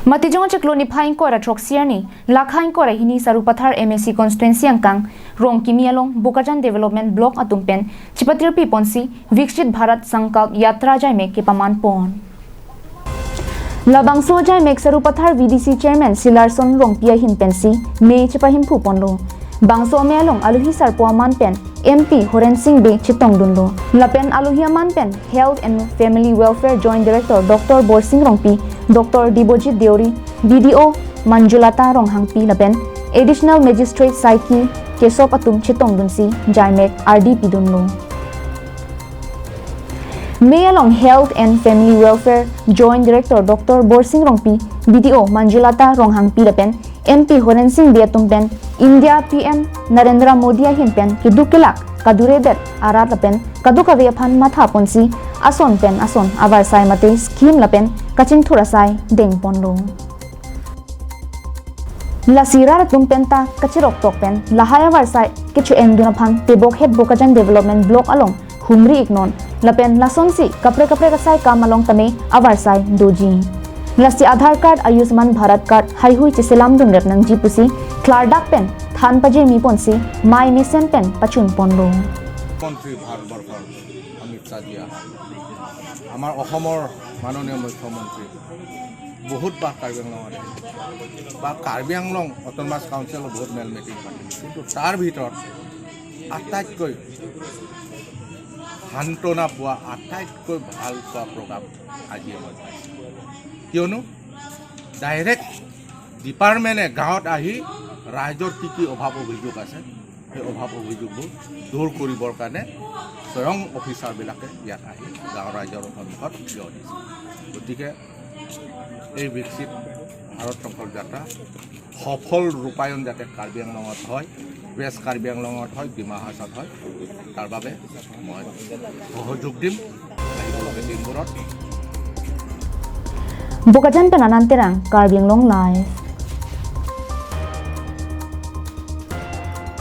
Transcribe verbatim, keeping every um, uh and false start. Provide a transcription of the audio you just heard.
Matijong achiklo niphai ingkoi ra throksi arni, lakha ingkoi ra hini Sarupathar M A C constituency angkang, Rongkimi along Bokajan Development Block atum pen chipatirpi ponsi Viksit Bharat Sankalp Yatra jaimek kepaman pon. Labangso jaimek Sarupathar V D C Chairman Silarson Rongpi ahin pensi me chepahemphu ponlo. Bangso ame along alohi sarpo aman pen M P Horen Sing Bey chetongdunlo. Lapen alohi aman pen Health and Family Welfare Joint Director Doctor Borsing Rongpi, Doctor Dibojit Deuri, B D O Manjulata Ronghangpi lapen Additional Magistrate Saiki Kesop atum chetongdunsi jaimek ardi pidunlo. Me along Health and Family Welfare Joint Director Doctor Borsing Rongpi, B D O Manjulata Ronghangpi lapen M P Horen Sing Bey atum pen India P M Narendra Modi ahin pen keduk kelak kaduredet arat lapen kadokave aphan matha ponsi ason pen ason avarsai mate scheme lapen kachingthur asai deng ponlo. Lasi rat atum penta kachirok tok pen lahai avarsai kecho-engdun aphan tebok het Bokajan Development Block along humri iknon lapen lasonsi kaprek kaprek asai kam along tame avarsai doji. Lasi Aadhaar card, Ayushman Bharat card haihui cheselamdun rep nangji pusi klardak pen than pajirmi ponsi mai mesen pen pachun ponlo. মন্ত্ৰী ভাৰতবৰ্ষৰ অমিত শ্বাহজী আহক। আমাৰ অসমৰ মাননীয় মুখ্যমন্ত্ৰী বহুতবাৰ কাৰ্বি আংলঙত আহিছে বা কাৰ্বি আংলং অট'নমাছ কাউন্সিলৰ বহুত মেল মিটিং পাতিছে, কিন্তু তাৰ ভিতৰত আটাইতকৈ সান্তনা পোৱা, আটাইতকৈ ভাল পোৱা প্ৰগ্ৰাম আজিয়ে মই পাইছোঁ। কিয়নো ডাইৰেক্ট ডিপাৰ্টমেণ্টে গাঁৱত আহি ৰাইজৰ কি কি অভাৱ অভিযোগ আছে, সেই অভাৱ অভিযোগবোৰ দূৰ কৰিবৰ কাৰণে স্বয়ং অফিচাৰবিলাকে ইয়াত আহি গাঁৱৰ ৰাইজৰ সন্মুখত থিয় দিছে। গতিকে এই বিকশিত ভাৰত সংকল্প যাত্ৰা সফল ৰূপায়ণ যাতে কাৰ্বি আংলঙত হয়, ৱেষ্ট কাৰ্বি আংলঙত হয়, ডিমা হাছাওত হয়, তাৰ বাবে মই সহযোগ দিম আহিবলগীয়া দিনবোৰত। Bokajan pen Anand Terang, Karbi Anglong Live.